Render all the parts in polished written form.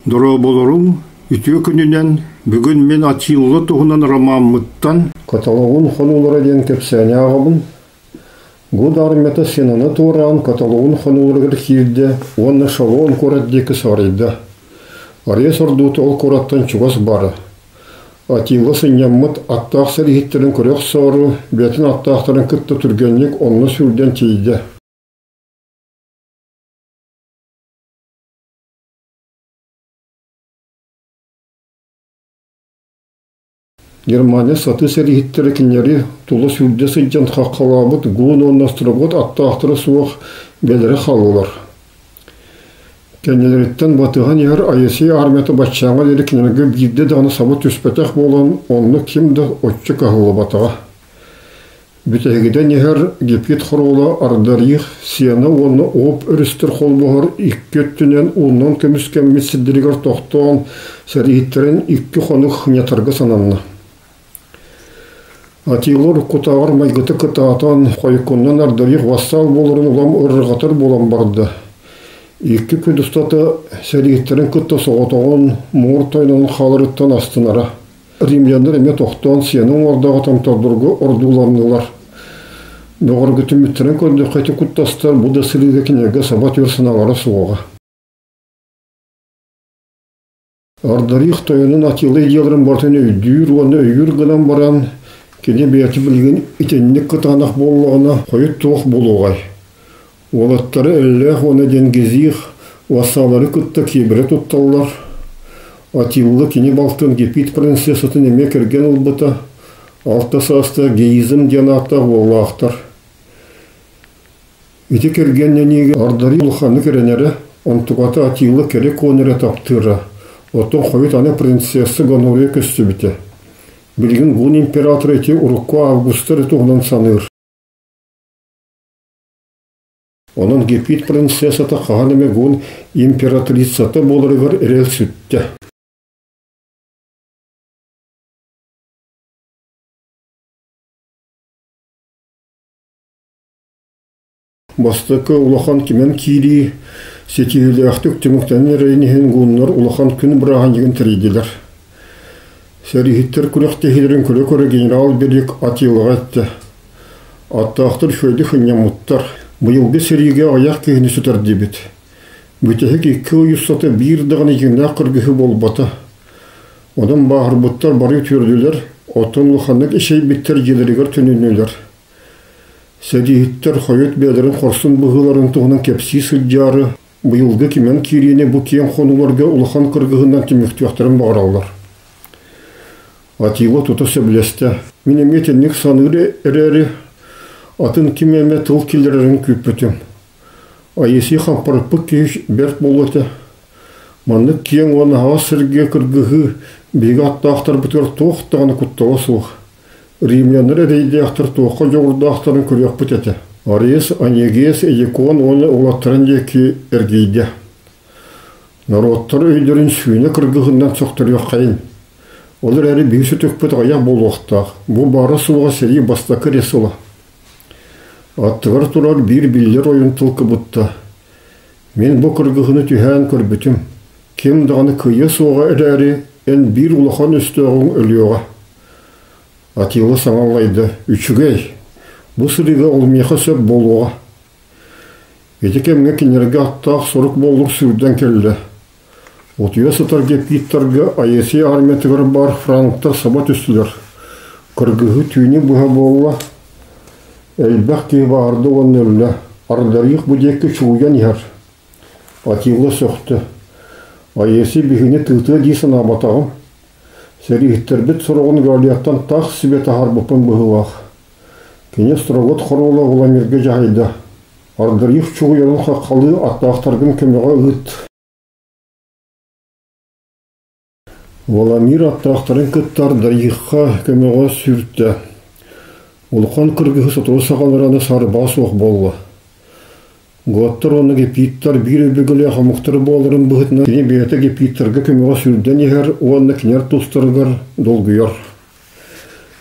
Дорооболоруҥ, үтүө күнүнэн! Бүгүн мин Атилла туһунан ромаммыттан Каталогун хонуулара диэн кэпсээни ааҕабын. Гуд армията Сенаны туораан Каталогун хонууларыгар киирдэ уонна Шалон куорат диэки саарыйда. Арыйа сордуута ол куораттан чугас баара. Атилла сынньаммыт аттаах сэрииһиттэрин көрө охсоору, бэйэтин аттаахтарын кытта түргэнник онно сүүрдэн тиийдэ. Германия сатыы сэрииһиттэрэ кинилэри тула сүүрдэ сылдьан хаххалаабыт гуун уонна острогот аттаахтара суох бэлэрэ хааллылар. Кэннилэриттэн батыһан иһэр Айесия армията баччааҥҥа диэри кинилэргэ биирдэ даҕаны саба түспэтэх буолан, онно ким да оччо кыһаллыбатаҕа. Бүтэһигинэн иһэр Гипит хоруола Ардарих, Сена уонна Об өрүстэр холбоһор икки өттүнэн уунан көмүскэммит сирдэригэр тохтоон, сэрииһиттэрин икки хонук хынньатарга сананна. Атилла уруккутааҕар майгыта кытаатан, хойуккунан Ардарих вассал буоларын улам ырырҕатар буолан барда. Икки күн устата сэрииһиттэрин кытта соҕотоҕун муор тойонун хааларыттан астынара. Римляннар эмиэ тохтоон сиэни оҥордоҕо томтордорго ордууланнылар. Бөҕөргөтүммүттэрин көрдөххө ити куттастар бу да сырыыга кинилэргэ саба түөр санаалара суоҕа. Ардарих тойонун Атилла идеяларын барытын өйдүүр уонна өйүүр гынан баран, кини бэйэтэ билигин итинник кытаанах буоллаҕына хойут туох буолуоҕай? Уолаттары Эллээх уонна Денгизих вассалары кытта киэбирэ тутталлар. Атилла кини балтын Гепид принцессатын эмиэ кэргэн ылбыта, алта саастаах Геизм диэн ааттаах уоллаахтар. Ити кэргэннэниигэ Ардарий улаханнык эрэнэрэ, онтуката Атилла кэрэ куон эрэ таптыыра, оттон хойут аны принцесса Гонория көстүбүтэ. Билигин гун императора ити урукку Августа эрэ туһунан саныыр. Онон Гепид принцессата хаһан эмэ гун императрицата буоларыгар эрэл сүттэ. Бастакы улахан кимэн киирии ситиһиилээхтик түмүктэнэн эрэрин иһин гуннар улахан күн бырааһынньыгын тэрийдилэр. Сэрииһиттэр күрэхтэһиилэрин көрө-көрө генерал Берик Атилаҕа эттэ: Аттаахтар үчүгэйдик сынньаммыттар. Быйылгы сэриигэ аҕыйах киһини сүтэрдибит. Бүтэһик икки ый устата биир даҕаны дьиҥнээх кыргыһыы буолбата. Онон бааһырбыттар бары үтүөрдүлэр, оттон улаханнык эчэйбиттэр дьиэлэригэр төнүннүлэр. Сэрииһиттэр хойут бэйэлэрин хорсун быһыыларын туһунан кэпсии сылдьаары, быйылгы кимэн киириини бу киэҥ хонууларга улахан кыргыһынан түмүктүөхтэрин баҕараллар. Атила тута сөбүлэстэ. Мин эмиэ итинник саныыр эрээри, атын ким эмэ тыл киллэрэрин күүппүтүм. Айысий хампарыппыт киһи бэрт буолуо этэ. Маннык киэҥ уонна аһаҕас сиргэ кыргыһыы биһиги аттаахтарбытыгар туох даҕаны куттала суох. Римляннар эрэйдээхтэр туохха дьоҕурдаахтарын көрүөхпүт этэ. Арес, Онегес, Эдикон уонна уолаттарын диэки эргийдэ. Норуоттар өйдөрүн сүүнэ кыргыһынан сөхтөрүөххэйин. Ол эрээри биһи сүтүкпүт аҕыйах буолуохтаах. Бу баара-суоҕа сэрии бастакы эрэ сыла. Аттыгар турар биир биллэр ойун тыл кыбытта. Мин бу кыргыһыны түһээн көрбүтүм. Ким даҕаны кыайыа суоҕа эрээри, эн биир улахан өстөөҕүҥ өлүөҕэ. Атилла саҥа аллайда. Үчүгэй. Бу сырыыга ол миэхэ сөп буолуоҕа. Ити кэмҥэ кинилэргэ аттаах сорук боллур сүүрдэн кэллэ. Утуйа сытар гепиттарга Аэсия армиятыгар баар франктар саба түстүлэр. Кыргыһыы түүнү быһа буолла. Элбэх киһи баҕарда уонна өллө. Ардарыых бу диэки чугуйан иһэр. Атилла сөхтө. Аэсия биһигини тыытыа дии санаабатаҕым. Сэрииһиттэрбит сороҕун Галияттан таах сибэ таһаарбыппын быһыылаах. Кини Строгот хоруола Владимирга дьаһайда: «Ардарыых чугуйарын хаххалыы аттаахтаргын көмөҕө ыыт». Владимир аттаахтарын кытта Ардарыыхха көмөҕө сүүртэ. Улахан кыргыһы сотору саҕалараны сарбаа суох буолла. Готтар уонна гепиттар биир өбүгэлээх омуктары буоларын быһыытынан кини бэйэтэ гепиттарга көмөҕө сүүрдэн иһэр уонна кинилэр тустарыгар долгуйар.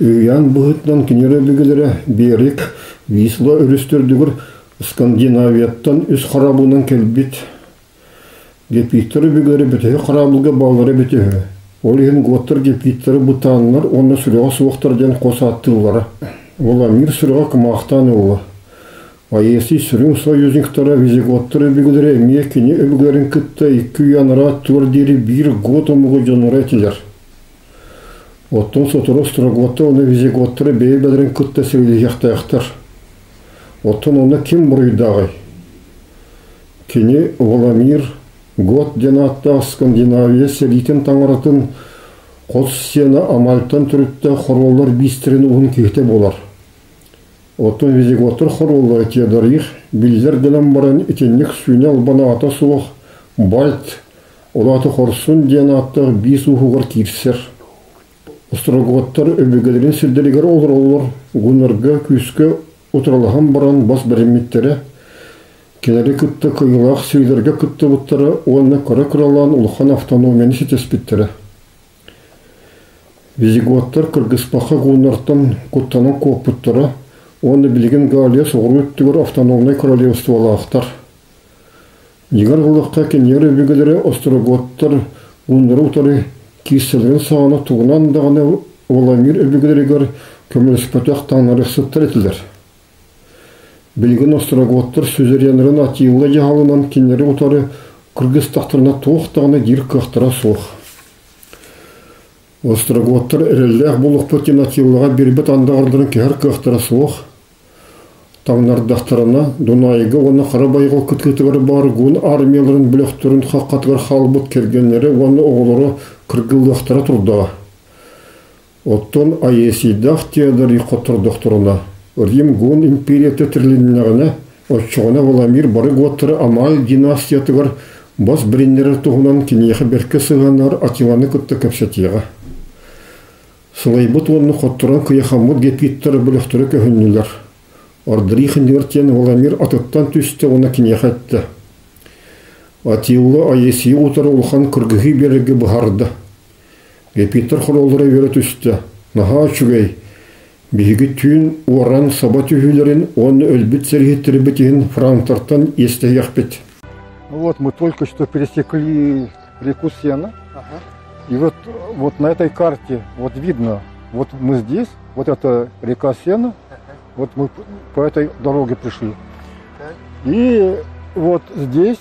Үһүйээн быһыытынан кинилэр өбүгэлэрэ Берик, Висла өрүс төрдүгэр Скандинавияттан үс харабынан кэлбит. Гепиттэр өбүгэлэрэ бүтэһик хараабылга бааллара эбитэ үһү. Ол иһин готтар гепиттэри бытааннар уонна сүрэҕэ суохтар диэн хос ааттыыллара. Владимир сүрэҕэ кымаахтаан ылла. Аэсий сүрүн союзниктара визиготтар өбүгэлэрэ эмиэ кини өбүгэлэрин кытта икки үйэ анараа өттүгэр диэри биир гот омугу дьонноро этилэр. Оттон сотору остроготтар уонна визиготтары бэйэ-бэйэлэрин кытта сэриилэһиэхтээхтэр. Оттон онно ким буруйдааҕый? Кини Владимир Гот диэн ааттаах Скандинавия сэриитин таҥаратын хос сиэнэ Амальтан төрүттээх хоруоллар биистэрин уһун киһитэ буолар. Оттон визиготтар хоруоллара Теодорих биллэр гынан баран итинник сүүнэ албан аата суох Бальт, ол аата Хорсун диэн ааттаах биис ууһугар киирсэр. Остроготтар өбүгэлэрин сирдэригэр олороллор, гуннарга күүскэ утарылаһан баран бас бэриммиттэрэ. Кинилэри кытта кыайыылаах сыыйдарга кыттыбыттара уонна кыра-кыралаан улахан автономияны ситиспиттэрэ. Визиготтар кыргыспакка гуннартан куттанан куоппуттара уонна билигин Галия соҕуруу өттүгэр автономнай королевстволаахтар. Дьиҥэр ыллахха кинилэр өбүгэлэрэ остроготтар гуннары утары киирсэллэрин саҕана тугунан даҕаны Владимир өбүгэлэригэр көмөлөспөтөх таҥнарыахсыттар этилэр. Билигин остроготтар сюзереннарын Атилла дьаһалынан кинилэри утары кыргыстахтарына туох даҕаны диир кыахтара суох. Остроготтар эрэллээх буолуохпут диэн Атиллаҕа биэрбит андаҕардарын кэһэр кыахтара суох. Таҥнардахтарына Дунайга уонна Хара Байҕал кытыытыгар баар гун армияларын бөлөхтөрүн хаххатыгар хаалбыт кэргэннэрэ уонна оҕолоро кыргыллыахтара турдаҕа. Оттон Аесийдаах Теодорий хоттордохторуна, Рим Гун империята тэрилиннэҕинэ, оччоҕуна Владимир бары готтары Амаль династиятыгар бас бэриннэрэр туһунан киниэхэ бэркэ сыһыаннар Атиланы кытта кэпсэтиэҕэ. Сылайбыт уонна хотторон кыйахаммыт гепиттэр бөлөхтөрө көһүннүлэр. Ардрих иннигэр Владимир атыттан түстэ уонна киниэхэ эттэ. Атилла Аесийи утары улахан кыргыһыы биэрэргэ быһаарда. Гепиттэр хоруоллара үөрэ түстэ. Наһаа үчүгэй. Биһиги түүн уоран саба түһүүлэрин уонна өлбүт сэрииһиттэрбит иһин франктартан иэстэһиэхпит. Ну вот мы только что пересекли реку Сена. И вот, вот на этой карте вот видно, вот мы здесь, вот это река Сена, вот мы по этой дороге пришли. И вот здесь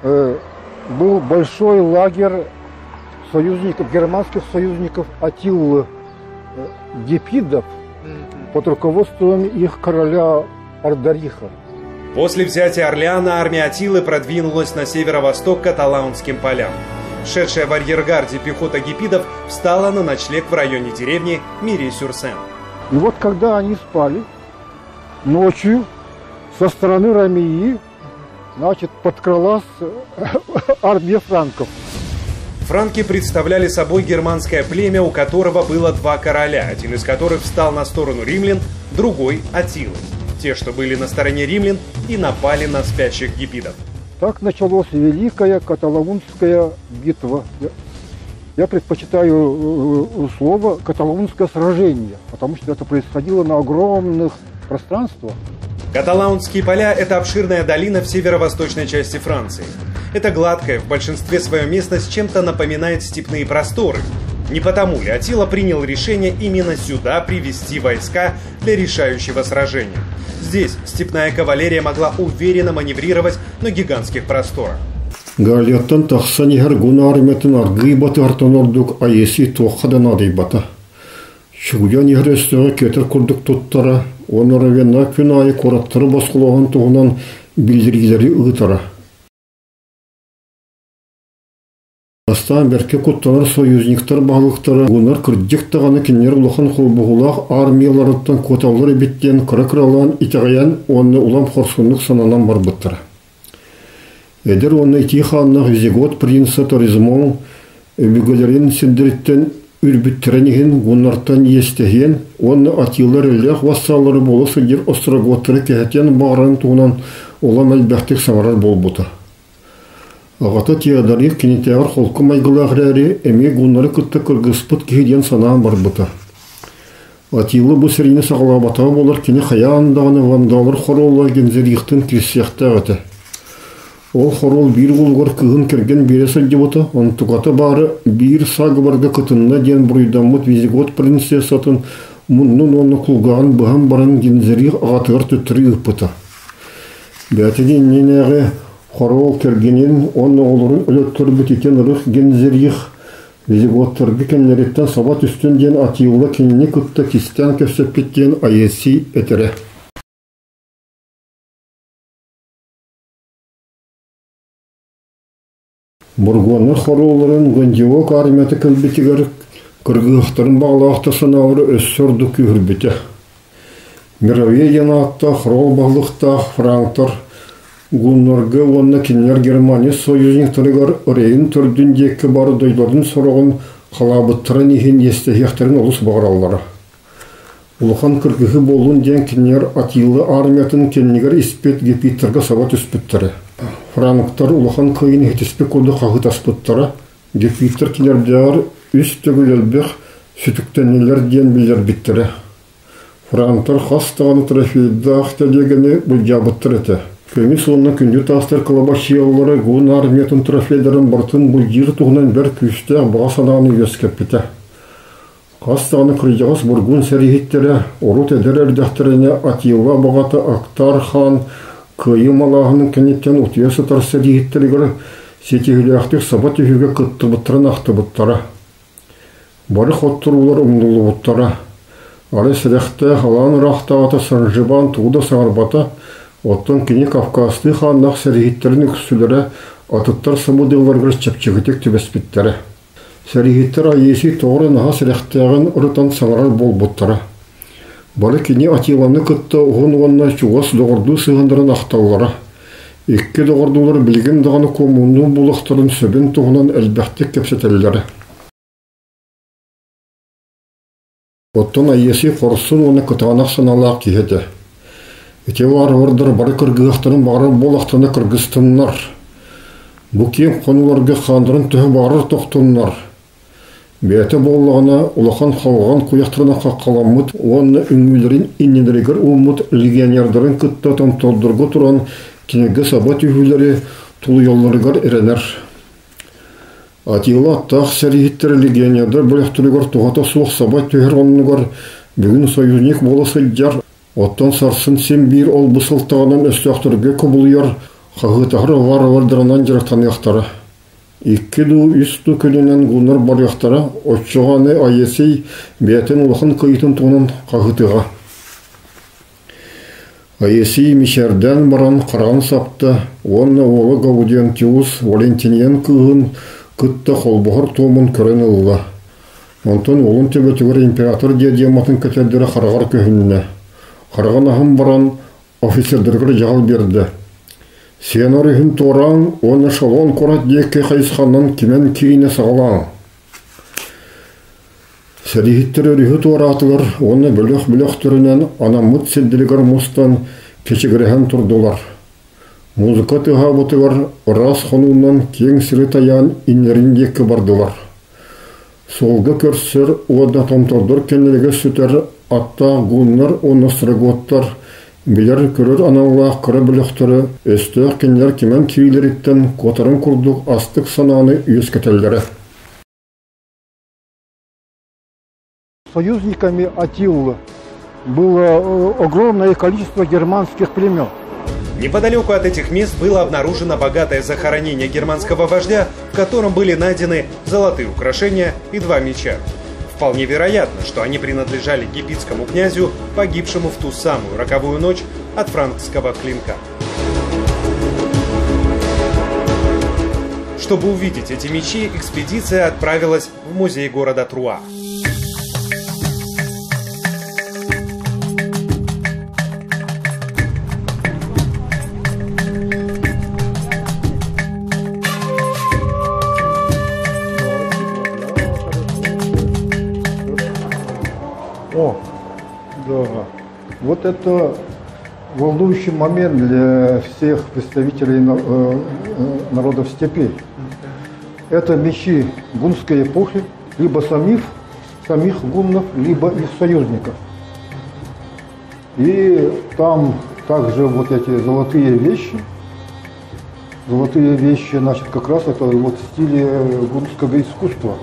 был большой лагерь союзников, германских союзников Атиллы, гепидов под руководством их короля Ардариха. После взятия Орлеана армия Атилы продвинулась на северо-восток к Каталаунским полям. Шедшая в арьергарде пехота гепидов встала на ночлег в районе деревни Мири-Сюрсен. И вот когда они спали, ночью со стороны Ромеи, значит, подкралась армия франков. Франки представляли собой германское племя, у которого было два короля, один из которых встал на сторону римлян, другой – Атилы. Те, что были на стороне римлян, и напали на спящих гепидов. Так началась Великая Каталаунская битва. Я предпочитаю слово «каталаунское сражение», потому что это происходило на огромных пространствах. Каталаунские поля – это обширная долина в северо-восточной части Франции. Это гладкая, в большинстве своем местность чем-то напоминает степные просторы. Не потому ли Атила принял решение именно сюда привести войска для решающего сражения? Здесь степная кавалерия могла уверенно маневрировать на гигантских просторах. Галияттан тахсан иһэр гун армиятын аргыый батыһартан ордук Аеси туохха да наадыйбата. Чугуйан иһэр өстөөҕө кетер курдук туттара, уонна Равенна күн аайы куораттары босхолооһун туһунан биллэриилэри ыытара. Бастаан бэркэ куттанар союзниктар баһылыктара гуннар кырдьык даҕаны кинилэр улахан холбоһуулаах армияларыттан куоталлар эбит диэн кыра-кыралаан итэҕэйэн уонна улам хорсуннук сананан барбыттара. Эдэр уонна итии хааннаах Визигот принца Торизмон өбүгэлэрин сирдэриттэн үрбүттэрин иһин гуннартан иэстэһиэн уонна Атилла эрэллээх вассаллары буола сылдьар остроготтары кэһэтиэн баҕарарын туһунан улам элбэхтик саҥарар буолбута. Аҕата Теодорих кинитээҕэр холку майгылаах эрээри, эмиэ гуннары кытта кыргыспыт киһи диэн санаан барбыта. Атилла бу сэриини саҕалаабатаҕа буолар кини хайаан даҕаны вандалар хоруола Гензерихтэн киирсиэхтээх этэ. Ол хоруол биир уолугар кыыһын кэргэн биэрэ сылдьыбыта, онтуката баара биир саагыбарга кытынна диэн буруйдаммыт визигот принцессатын муннун уонна кулгааҕын быһан баран Гензерих аҕатыгар төттөрү ыыппыта. Бэйэтин иннинээҕи хоруол кэргэнин уонна оҕолорун өлөттөрбүт ити ынырык Гензерих визиготтарга кэмнэриттэн саба түстүн диэн Атилла кинини кытта кистээн кэпсэппит диэн Аэций этэрэ. Бургуоннар хоруолларын Гандиок армията кэлбитигэр кыргыһыахтарын баҕалаах да санаалара өссө ордук күүһүрбүтэ. Мировей диэн ааттаах хоруол баһылыктаах франктар гуннарга уонна кинилэр Германия союзниктарыгар Рейн төрдүн диэки бары дойдуларын сороҕун халаабыттарын иһин иэстэһиэхтэрин олус баҕараллара. Улахан кыргыһыы буоллун диэн кинилэр Атилла армиятын кэннигэр испит гепиттарга саба түспүттэрэ. Франктар улахан кыайыыны иһитиспит курдук хаһыытаспыттара, гепиттар кинилэрдээҕэр үс төгүл элбэх сүтүктэннилэр диэн биллэрбиттэрэ. Франктар хас даҕаны трофейдаах тэлиэгэни былдьаабыттар этэ. Көмүс уонна күндү таастар кылабачыйаллара гун армиятын трофейдарын барытын былдьыыр туһунан бэрт күүстээх баҕа санааны үөскэппитэ. Хас даҕаны кырдьаҕас бургун сэрииһиттэрэ урут эдэр эрдэхтэринэ Атилла баҕата Актар хаан кыайыы малааһынын кэнниттэн утуйа сытар сэрииһиттэригэр ситиһиилээхтик саба түһүүгэ кыттыбыттарын ахтыбыттара. Бары хотторуулар умнуллубуттара. Арай сэрэхтээх алаан ыраахтааҕыта Саржибан тугу да саҥарбата, оттон кини кавказтыы хааннаах сэрииһиттэрин үксүлэрэ атыттар сабыдыалларыгар чэпчэкитик түбэспиттэрэ. Сэрииһиттэр Аесий тоҕо эрэ наһаа сэрэхтээҕин ырытан саҥарар буолбуттара. Бары кини Атиланы кытта уһун уонна чугас доҕордуу сыһыаннарын ахталлара. Икки доҕордуулар билигин даҕаны куомуннуу буолуохтарын сөбүн туһунан элбэхтик кэпсэтэллэрэ. Оттон Аесий хорсун уонна кытаанах санаалаах киһи этэ. Ити варвардар бары кыргыһыахтарын баҕарар буоллахтарына кыргыстыннар. Бу киэҥ хонууларга хааннарын төһө баҕарар тохтуннар. Бэйэтэ буоллаҕына улахан халҕан куйахтарынан хаххаламмыт уонна үҥүүлэрин иннилэригэр ууммут легионердарын кытта томтордорго туран кинигэ саба түһүүлэри тулуйалларыгар эрэнэр. Атилла аттаах сэрииһиттэрэ легионердар бөлөхтөрүгэр туһата суох саба түһэр оннугар бүгүн союзник буола сылдьар, оттон сарсын син биир ол-бу сылтаҕынан өстөөхтөргө кубулуйар хаһыытаһар варвардарынан дьарыктаныахтара. Икки дуу, үс дуу күнүнэн гуннар барыахтара, оччоҕо аны Аесий бэйэтин улахан кыайыытын туһунан хаһыытыаҕа. Аесий мичээрдээн баран хараҕын сапта уонна уола Гаудентиус Валентиниан кыыһын кытта холбоһор туомун көрөн ылла. Онтон уолун төбөтүгэр император диадематын кэтэрдэрэ хараҕар көһүннэ. Хараҕын аһан баран офицердарыгар дьаһал биэрдэ. Сиэнор иһин туораан уонна Шалон куорат диэки хайысханан кимэн киинэ саҕалааҥ. Сэрииһиттэр өрүһү туораатылар уонна бөлөх-бөлөхтөрүнэн анаммыт сирдэригэр мустан кэчигирэһэн турдулар. Музыка тыаһаабытыгар ыраас хонуунан киэҥ сири тайаан иннилэрин диэки бардылар. Суолга көрсөр уонна томтордор кэннилэригэр сүтэр аттаах гуннар уонна остроготтар билэр-көрөр аналлаах кыра бөлөхтөрө өстөөх кинилэр кимэн киириилэриттэн куотарын курдук астык санааны үөскэтэллэрэ. Союзниками Атиллы было огромное количество германских племен. Неподалеку от этих мест было обнаружено богатое захоронение германского вождя, в котором были найдены золотые украшения и два меча. Вполне вероятно, что они принадлежали гепидскому князю, погибшему в ту самую роковую ночь от франкского клинка. Чтобы увидеть эти мечи, экспедиция отправилась в музей города Труа. О, да. Вот это волнующий момент для всех представителей народов степей. Это мечи гунской эпохи, либо самих, самих гуннов, либо их союзников. И там также вот эти золотые вещи. Золотые вещи, значит, как раз это вот в стиле гуннского искусства.